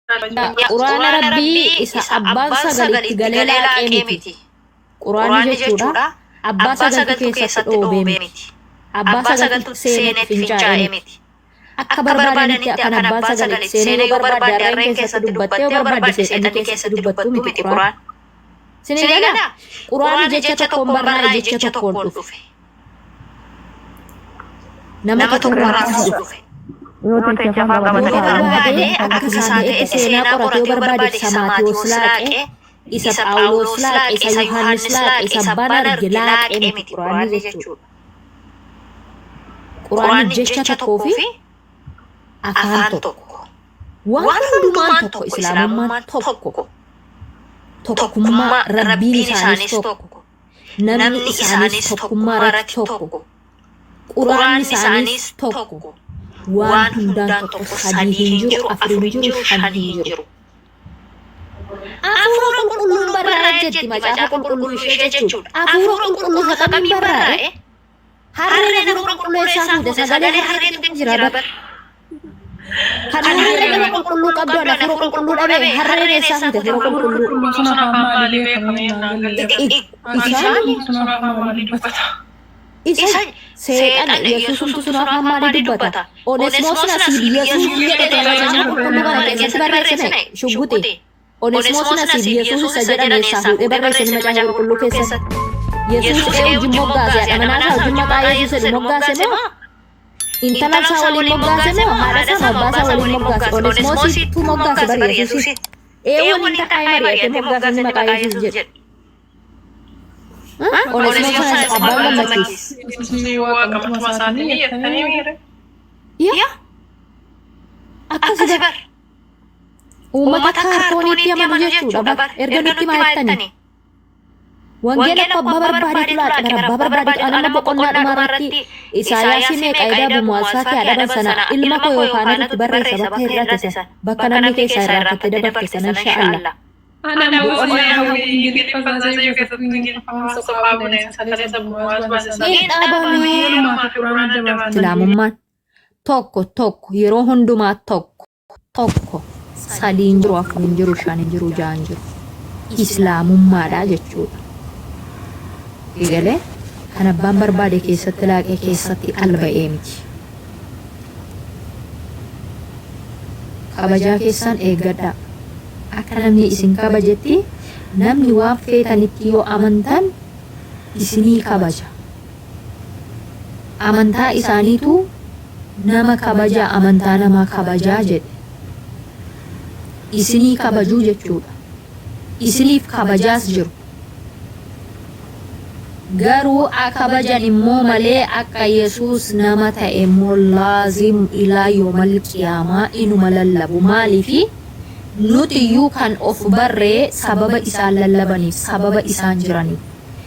Quraana Rabbii isa abbaan sagal itti galee laaqee miti. Quraanni jechuudha abbaa sagaltu keessatti dhoobee miti. Abbaa sagaltu seenetti fincaa'ee miti. Akka barbaadanitti kan abbaan sagal itti seenee yoo barbaadde harreen keessatti dubbattee yoo barbaadde seexanni keessatti dubbattu miti quraan. Sinii galaa? Quraanni jecha tokkoon barraa'e jecha tokkoon dhufe. Nama tokko irraas dhufe. Yoo teecha afaan Yoo qabatanii barbaade akka isaa ta'etti seenaa qorate yoo barbaade isa Maatiyos laaqe, isa Phaawulos laaqe, isa Yohaannis laaqe, isa abbaan arge laaqe miti quraanni jechuudha. Quraanni jecha tokkoo fi afaan tokko. Waan hundumaan tokko islaamummaan tokko. Tokkummaa rabbiin isaanis tokko. Namni isaanis tokkummaa irratti tokko. Quraanni isaaniis tokko. Waan hundaan tokko sadii hin jiru, afur hin jiru, shan hin jiru. Hafuura qulqulluun barraa'e jetti macaafa qulqulluu ishee jechuudha. Hafuura qulqulluu isa kamiin barraa'e? Harreen hafuura qulqulluu eessaa fuute? Sagalee harreetu jira bar. Kan harreen hafuura qulqulluu qabdu an hafuura qulqulluu dhabe harreen eessaa fuute hafuura qulqulluu? Qulqulluu sun afaan maalii beekamee naan galle. Isaan Sun afaan maalii dubbata? Isa seexana Yesuusumtu sun afaan maalii dubbata? Onesmoos nasiib Yesuus jedhe macaafa qulqulluu kana keessatti barreessine shugguxi. Onesmoos nasiib Yesuus isa jedhan eessaa fuudhee barreessine macaafa qulqulluu keessatti? Yesuus ee wajjin moggaase haadha manaa isaa wajjin maqaa Yesuus jedhu moggaase moo? Intala isaa waliin moggaase moo haadha isaa moo abbaa isaa waliin moggaase? Onesmoositu moggaase bar Yesuusi. Ee waliin taa'ee mari'atee moggaase maqaa Yesuus jedhu. Onesmoos sanas abbaan gammachiis. Yesuusni waaqa matuma isaatiin jettanii miire. Yaa akkasi bar. Uummata kaartooniitti amanu jechuudha bar. Erga nutti maa jettani? Wangeela akka abbaa barbaadetu laaqe bara abbaa barbaadetu anama boqonnaa dhumaa irratti Isaayaasii meeqa edaa bumu'aasaa kee adaban sana ilma koo yookaan itti barreessa bakka hir'ate sana bakka namni keessaa irraanfattee dabarte sana insha Allah. Ana boqonnaa hawwii Ingiliffa saasayyu keessatti Ingiliffa afaan soqaa bune sagalee sabbumaas baase sana. Hin dhabamee. Walumaa fi quraana adda baasanii. Islaamummaan tokko tokko yeroo hundumaa tokko tokko sadii hin jiru afur hin jiru shan hin jiru ja'a hin jiru. Islaamummaadha jechuudha. Egalee kan abbaan barbaade keessatti laaqee keessatti alba'ee miti. Kabajaa keessan eeggadhaa. Akka namni isin kabajetti namni waan feetanitti yoo amantan isinii kabaja. Amantaa isaaniitu nama kabajaa amantaa namaa kabajaa jedhe. Isinii kabajuu jechuudha. Isiniif kabajaas jiru. Garuu a kabajan immoo malee akka Yesuus nama ta'e immoo laazim ilaa yoomal qiyaamaa inuma lallabu. Maaliifi nuti iyyuu kan of barre sababa isaan lallabaniif, sababa isaan jiraniif.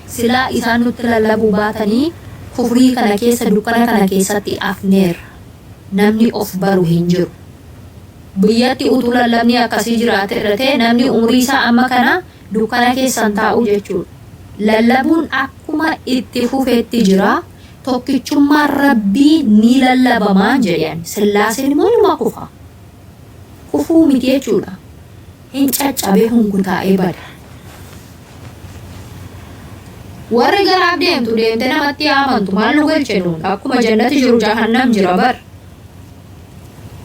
Silaa isaan nutti lallabuu baatanii kufrii kana keessa dukkana kana keessatti afneerra. Namni of baru hin jiru. Biyyatti utuu lallabni akkasii jiraateerra ta'e namni umrii isaa amma kana dukkana keessa hin taa'u jechuudha. Lallabuun akkuma itti fufetti jira. Tokkichummaan Rabbii ni lallabamaan jedhe ani. Sillaaseen immoo inuma kufa. Kufuu miti jechuudha. Hin caccabee hunkutaa'ee bada. Warri garaaf deemtu deemte namatti haa amantu maal nu galche nuun akkuma jannati jiru jahannam jira bar.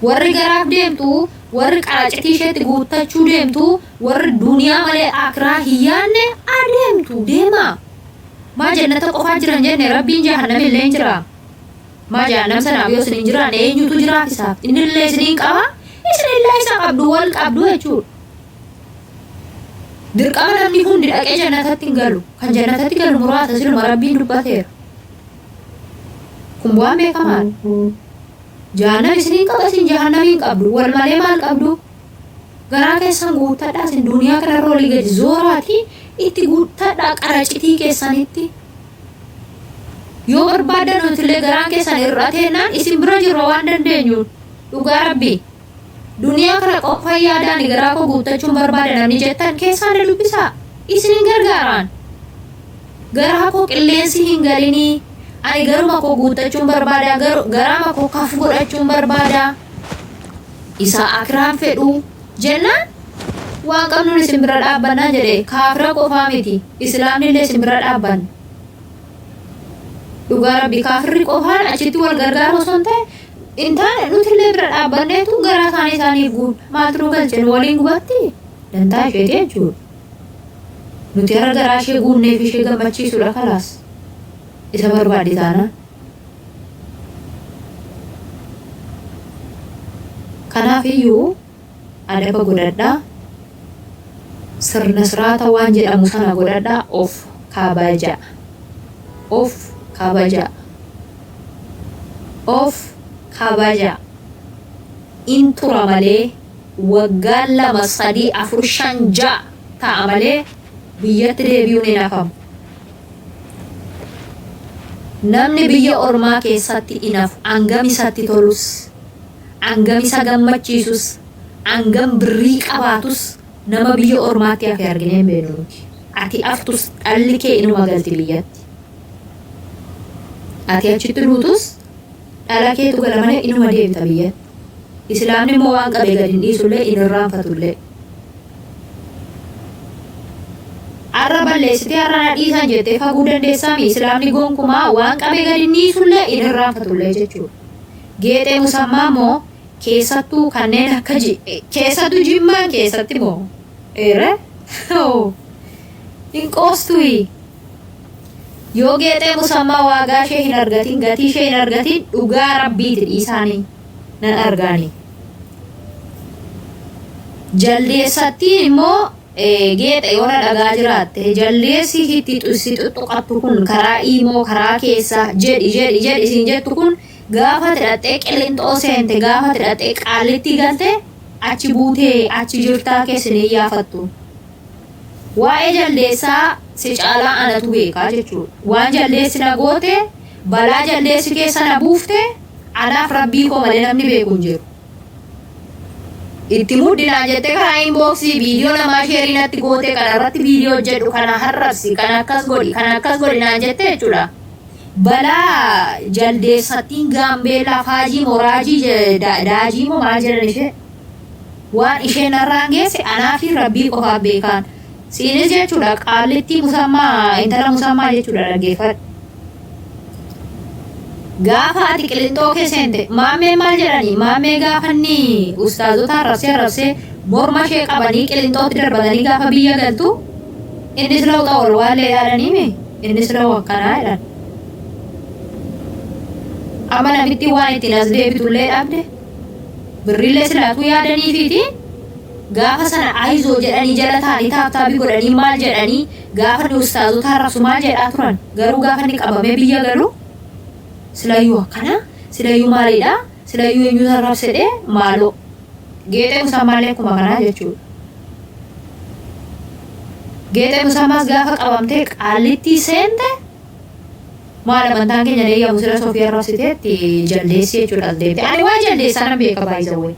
Warri garaaf deemtu warri qaracitii isheetti guuttachuu deemtu warri duniyaa malee akiraa hin yaanne adeemtu deemaa. Maa jannata qofaa jiran jenne rabbiin jahannam illee hin jira. Maa jahannam sanaaf yoo isin hin jiraanne eenyutu jiraaf isaaf innillee isiniin qaba isinillee isa qabdu wal qabdu jechuudha. Dirqama namni hundi dhaqee jannatatti hin galu. Kan jannatatti galu muraasa siluma rabbiin dubbateera. Kun waan beekamaadha. Jahannam isiniin qaba isin jahannamiin qabdu. Wal malee maal qabdu? Garaa keessan guuttadhaa isin duniyaa kanarra olii gadi zooraati itti guuttadhaa qaracitii keessanitti. Yoo barbaaddan nutillee garaan keessan hir'ateennaan isin bira jirra waan dandeenyuun. Dhugaa rabbii. Duniyaa kana qofa yaadaani garaa koo guuttachuun barbaada namni jettan keessaa na dubbisaa. Isin hin gargaaraan. Garaa koo qilleensi hin galinii. Ani garuma koo guuttachuun barbaada garaama koo kaf godhachuun barbaada. Isa akiraan fedhu. Jennaan waan qabnuun isin bira dhaabbannaa jedhe kaafira qofaa miti islaamni illee isin bira dhaabbanna. Dhugaa rabbi kaafirri qofaan achitti wal gargaaru osoo hin ta'e hin taane nuti illee bira dhaabbanneetu garaa isaanii isaaniif guunna. Maaltu nu galche nu waliin gubatti dantaa isheeti jechuudha. Nuti har'a garaa ishee guunneef ishee gammachiisuudha kalaas. Isa barbaaddi taanaan. Kanaaf iyyuu adaba godhadhaa, sirna siraata waan jedhamu sana godhadhaa of kabajaa. Of kabajaa. Of kabajaa. In tura malee waggaan 2, 3, 4, 5, 6 ta'a malee biyyatti deebi'uun hin hafamu. Namni biyya ormaa keessatti in hafu hangam isatti tolus, hangam isa gammachiisus, hangam birrii qabaatus nama biyya ormaatti hafe arginee hin beeknu nuti. Ati haftus dhalli kee inuma galti biyyatti. Ati achitti duutus dhala keetu gala malee inuma deebita biyyatti. Islaamni immoo waan qabe gad hin dhiisullee hin irraanfatullee. Arra balleessitee arra na dhiisan jettee faguu dandeessaami Islaamni gonkumaa waan qabe gad hin dhiisullee hin irraanfatullee jechuudha. Geexee musammaa immoo keessattuu kanneen akka keessattuu Jimmaan keessatti moo eere hin qoostuyi. Yoo geexee musammaa waagaa ishee hin argatin gatii ishee hin argatin dhugaa rabbiiti dhiisaanii nan argaanii. Jaldeessattiin immoo geexe yoo na dhagaa jiraatte jaldeessi itti si xuxuqattu kun karaa iimoo karaa keessa jedhi jedhi jedhi siin jettu kun gaafa ati dhaqxee qilinxoo seente gaafa ati dhaqxee qaallittii galte achi buutee achi jirtaa kee sin iyyaafattu. Waa'ee jaldeessaa si caalaa anatu beekaa jechuudha. Waan jaldeessi na goote balaa jaldeessi keessa na buufte anaaf rabbii koo malee namni beeku hin jiru. Itti muddi naan jettee karaa inbox viidiyoo namaa sheerii natti gootee kana irratti viidiyoo hojjedhu kana harrabsi kana akkas godhi kana akkas godhi naan jettee jechuudha. Balaa jaldeessattiin gaambeellaa faajii moo raajii daajii moo maal jedhan ishee waan isheen narraan geesse anaa fi rabbii qofaaf beekaan. Siinis jechuudha qaallittii musammaa intala musammaa jechuudha dhaggeeffadhu. Gaafa ati qilinxoo kee seente maammeen maal jedhani maammee gaafa inni ustaazota arrabsee arrabsee morma ishee qabanii qilinxootti darbatanii gaafa biyya galtu innis lawxa ol waallee jedhaniimi innis law akkanaa jedhan. Amma namittiin waan ittiin as deebitullee dhabde birrillee silaatuu yaadaniifiiti gaafa sana ayizoo jedhanii jala taa'anii taaptaabii godhanii maal jedhanii gaafa inni ustaazota arrabsu maal jedhaa turan garuu gaafa inni qabamee biyya galu silayyuu akkana silayyuu maalidha silayyuu eenyutu arrabsedhe maaloo geexee musammaallee akkuma kanaa jechuudha. Geexee musammaas gaafa qabamtee qaallittii seente maal amantaan keenya hin eeyyamu sila sofii arrabsiteetti jaldeessi jechuudha as deebite. Ani waa jaldeessaa nan beeka baay'isawwee.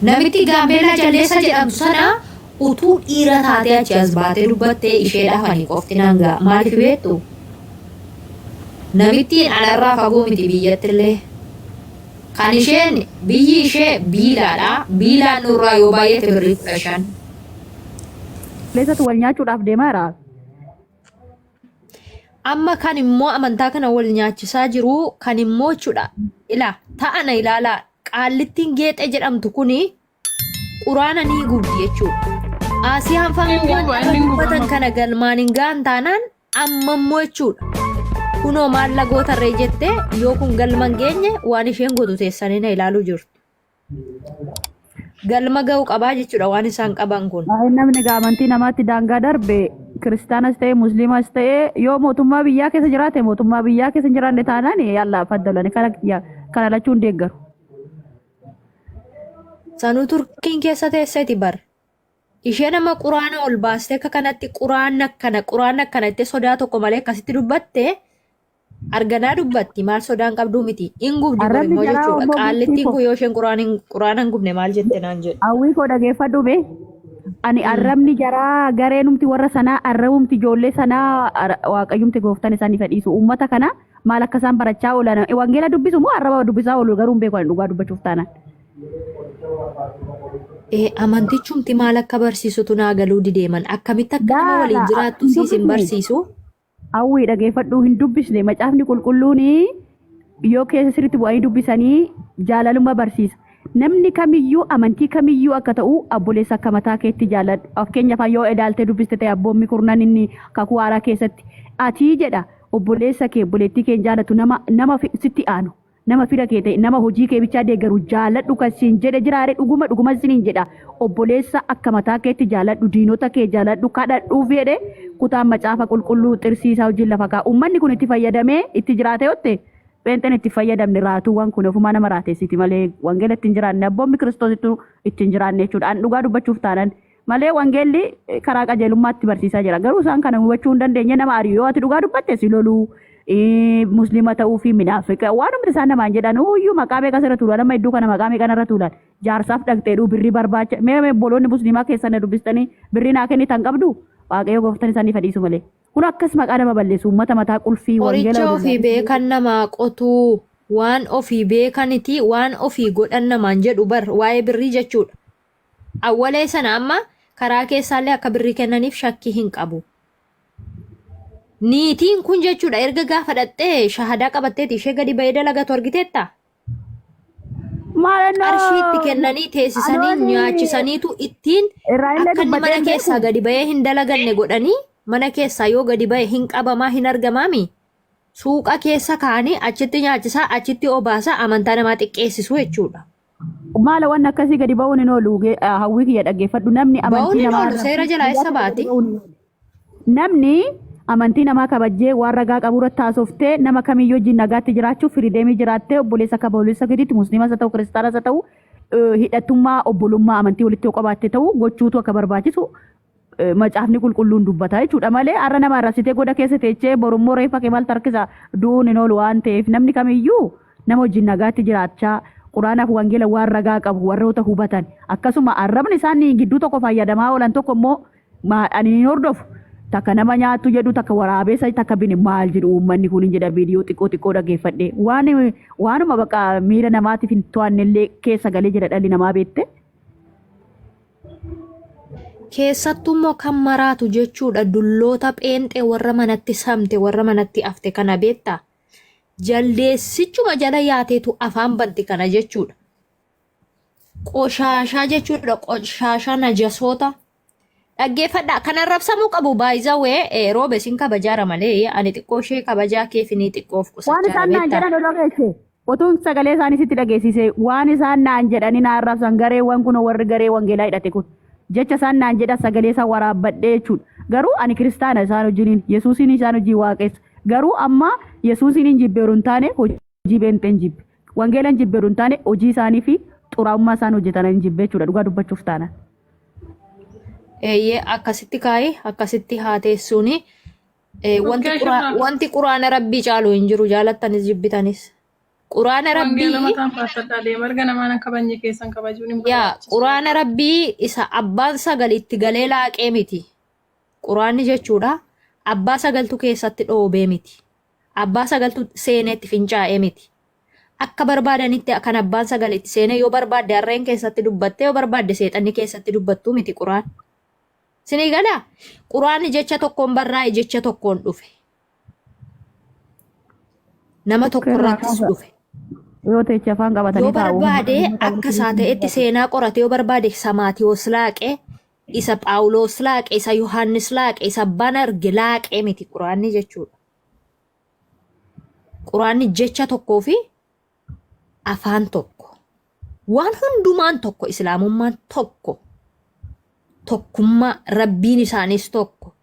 Namitti Gaambeellaa Jaldeessa jedhamtu sana utuu dhiira taatee achi as baatee dubbattee isheedhaaf ani qofti nan ga'a. Maaliif beektu? Namittiin anarraa fagoo miti biyyattillee. Kan isheen biyyi ishee Biilaadha. Biilaan nurraa yoo baay'ate birrii 15. Leessatu wal nyaachuudhaaf deemaa jira. Amma kan immoo amantaa kana wal nyaachisaa jiru kan immoo jechuudha. Ilaa ta'ana ilaalaa qaallittiin geexee jedhamtu kuni quraana ni gubdi jechuudha. Asiyaan Inni fannoo waan guba, dhaba inni guba. dubbatan kana galmaan hin ga'an taanaan amma immoo jechuudha. Kunoo maal lagootarree jettee yoo kun galma hin geenye waan isheen gootu teessanii na ilaaluu jirtu. Galma ga'u qabaa jechuudha waan isaan qaban kun. Baay'ee namni egaa amantii namaatti daangaa darbe kiristaanas ta'e musliimas ta'e yoo mootummaa biyyaa keessa jiraate mootummaa biyyaa keessa hin jiraanne taanaan yalla faddalani kana kana lachuu hin deeggaru. Sanuu Turkiin keessa teesseeti bar. Ishee nama quraana ol baastee akka kanatti quraanna akkana quraanna akkana jettee sodaa tokko malee akkasitti dubbatte arganaa dubbatti maal sodaan qabduu miti. In gubdi bor Arrabni immoo jaraa jechuudha. immoo bultii Qaallittiin koo kun yoo isheen quraana hin gubne maal jette naan jedhu. hawwii koo dhageeffadhu mee. Ani arrabni jaraa gareenumti warra sanaa arrabumti ijoollee sanaa waaqayyumti gooftaan isaanii fedhiisu uummata kana maal akka isaan barachaa oolan wangeela dubbisu moo arraba dubbisaa oolu garuu hin beeku ani dhugaa dubbachuuf taanaan. Amantichumti maal akka barsiisutu naa galuu dideeman. Akkamitti akka nama waliin Gaala jiraattu hin siis hin dubbisne. barsiisu. Hawwii dhageeffadhuu hin dubbisne macaafni qulqulluun yoo keessa sirriitti bu'anii dubbisanii jaalalummaa barsiisa. Namni kamiyyuu amantii kamiyyuu akka ta'u obboleessa akka mataa keetti jaaladhu. Fakkeenyaaf yoo ilaaltee dubbiste ta'e abboommi kurnan inni kakuu haaraa keessatti atii jedha obboleessa kee obboleettii kee hin jaalatu nama nama sitti aanu nama fira kee ta'e nama hojii kee bichaa deeggaru jaaladhu kan siin jedhe jiraare dhuguma dhuguma siniin jedha obboleessa akka mataa keetti jaaladhu diinota kee jaaladhu kadhadhuuf jedhe kutaan macaafa qulqulluu xirsii isaa wajjin lafa kaa'a. Uummanni kun itti fayyadamee itti jiraate yotte pheenxeen itti fayyadamne raatuuwwan kun ofumaa nama raateessiti malee wangeela ittiin jiraanne abboommi kiristoosittu ittiin jiraanne jechuudha. An dhugaa dubbachuuf taanan malee wangeelli karaa qajeelummaatti barsiisaa jira. Garuu isaan kana hubachuu hin dandeenye nama ari'u yoo ati dhugaa dubbatte si loluu muslima ta'uu fi minaafiqa waanumti isaan namaan jedhan uyyuu maqaa meeqa sirra tuulan amma iddoo kana maqaa meeqa narra tuulan jaarsaaf dhaqxeedhuu birrii barbaacha mee mee obboloonni musliimaa keessan na dubbistanii birrii naa kennitan qabdu waaqayyo gooftan isaanii fadhiisu malee. Kun akkas maqaa nama balleessu uummata mataa qulfii wangeela Qoricha ofii waliin beekan namaa qotuu waan ofii beekaniti waan ofii godhan namaan jedhu bar waa'ee birrii jechuudha. Awwalee sana amma karaa keessaallee akka birrii kennaniif shakkii hin qabu. Niitiin kun jechuudha erga gaafa dhaxxee shahadaa qabatteeti ishee gadi ba'ee dalagatu argiteetta? Maal Qarshii itti kennanii teessisanii Anooni nyaachisaniitu ittiin irraa illee akka inni dubbadhee mana hin keessaa beeku. gadi ba'ee hin dalaganne godhanii mana keessaa yoo gadi ba'e hin qabamaa hin argamaami. Suuqa keessa kaa'anii achitti nyaachisaa achitti obaasaa amantaa namaa xiqqeessisu jechuudha. Maala waan akkasii gadi ba'uun hin oolu hawwii kiyya dhaggeeffadhu namni Ba'uun amantii hin namaa oolu seera jalaa guyyaa eessa tokko gadi baati? ba'uun hin oolu. Namni amantii namaa kabajjee waan ragaa qabu irratti haasoftee nama kamiyyuu wajjin nagaatti jiraachuuf firiideemii jiraattee obboleessa akka obboleessa keetiitti musliimas haa ta'u kiristaanas haa ta'u hidhatummaa obbolummaa amantii walitti yoo qabaatte ta'u gochuutu akka barbaachisu macaafni qulqulluun dubbata jechuudha malee har'a nama arrabsitee goda keessa teechee borummoo reeffa kee maal tarkisa du'uun hin oolu waan ta'eef namni kamiyyuu nama wajjin nagaatti jiraachaa quraanaaf wangeela waan ragaa qabu warroota hubatan akkasuma arrabni isaanii gidduu tokko fayyadamaa oolan tokko immoo ani hin hordofu takka nama nyaattu jedhu takka waraabessa takka bini maal jedhu uummanni kun hin jedha viidiyoo xiqqoo xiqqoo dhaggeeffadhe waan waanuma bakka miira namaatiif hin to'annellee keessa galee jira dhalli namaa beette. Keessattuu immoo kan maraatu jechuudha dulloota pheenxee warra manatti samte warra manatti afte kana beektaa? Jaldeessichuma jala yaateetu afaan banti kana jechuudha. Qoshaashaa jechuudha qoshaashaa najasoota. Dhaggeeffadhaa kan arrabsamuu qabu baay'izawee roobe sin kabajaara malee ani xiqqoo ishee kabajaa keefinii xiqqoof Waan qusachaara isaan naan beektaa? jedhan odoo geesse otuun sagalee isaanii sitti dhageessise waan isaan naan jedhanii na arrabsan gareewwan kun warri garee wangeelaa hidhate kun jecha isaan naan jedhan sagalee isaan waraabbadhee jechuudha. Garuu ani kiristaana isaan wajjiniin Yesuusiin isaan hojii waaqessa. Garuu amma Yesuusiin hin jibbeeru hin taane hojii beenxeen jibbe. Wangeela hin jibbeeru hin taane hojii isaanii fi xuraa'ummaa isaan hojjetan hin jibbe jechuudha dhugaa dubbachuuf taanaan. Eeyyee akkasitti kaa'ee akkasitti haa teessuuni. Wanti Waggaa quraa shirraa wanti quraana rabbii caalu hin jiru jaalattanis jibbitanis. Quraana wangeela rabbii mataan faarfadhaa deema erga namaan akka kabajne keessan kabajuun hin yaa barbaachisu. quraana rabbii isa abbaan sagal itti galee laaqee miti. Quraanni jechuudha abbaa sagaltu keessatti dhoobee miti. Abbaa sagaltu seeneetti fincaa'ee miti. Akka barbaadanitti kan abbaan sagal itti seenee yoo barbaadde harreen keessatti dubbatte yoo barbaadde seexanni keessatti dubbattuu miti quraan. Sinii galaa? Quraanni jecha tokkoon barraa'e jecha tokkoon dhufe. Nama tokko Irraa irrattis kaasa. dhufe. Yoo teecha afaan Yoo qabatanii taa'u. barbaade akka isaa ta'etti seenaa qorate yoo barbaade isa Maatiyoos laaqe, isa Phaawulos laaqe, isa Yohaannis laaqe, isa abbaan arge laaqee miti quraanni jechuudha. Quraanni jecha tokkoo fi afaan tokko. Waan hundumaan tokko islaamummaan tokko. Tokkummaa rabbiin isaaniis tokko.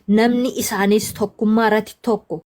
Namni isaaniis tokkummaa irratti tokko.